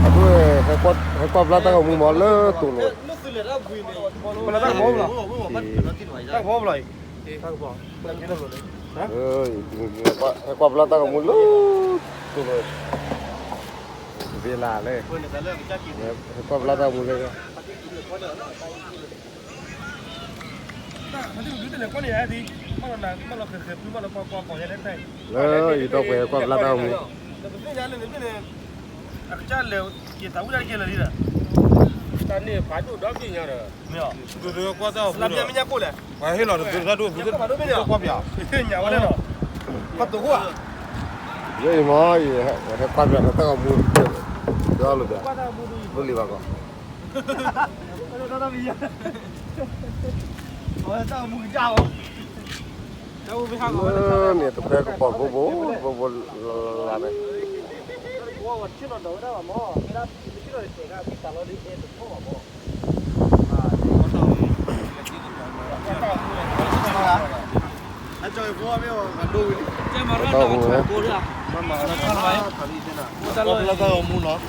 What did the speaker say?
အဒိ ဟဲကွၢ်ဘျၣ်တၢ်ဂီၤမူမးလၢတိၤလီၤ, တၢ်ကဘီဘျီ, ဟဲကွၢ်ဘျၣ်တၢ်ဂီၤမူလၢတိၤလီၤ, တဘ့ၣ်လၢ်လဲၣ်, ဟဲကွၢ်ဘျၣ်တၢ်ဂီၤမူလၢ လၢယဒီပုၢ်ဝဲၢ်ကွၢ်ဘျၣ်တၢ်ဂီၤမူ, လၢယမ့ၢ်ကွၢ်ဘျၣ်တၢ်ဂီၤမူ, ဒီလိာ်ဘၣ်, ဘၣ်လံဘၣ်ကီး, လၢန့ၣ်တခွဲကပီၤဘိဘိဘိဘိလၢ်လၢ်န့ၣ်, တၢ်ဂီၤမူန့ၣ်, တၢ်ဂီၤမူန့ၣ်,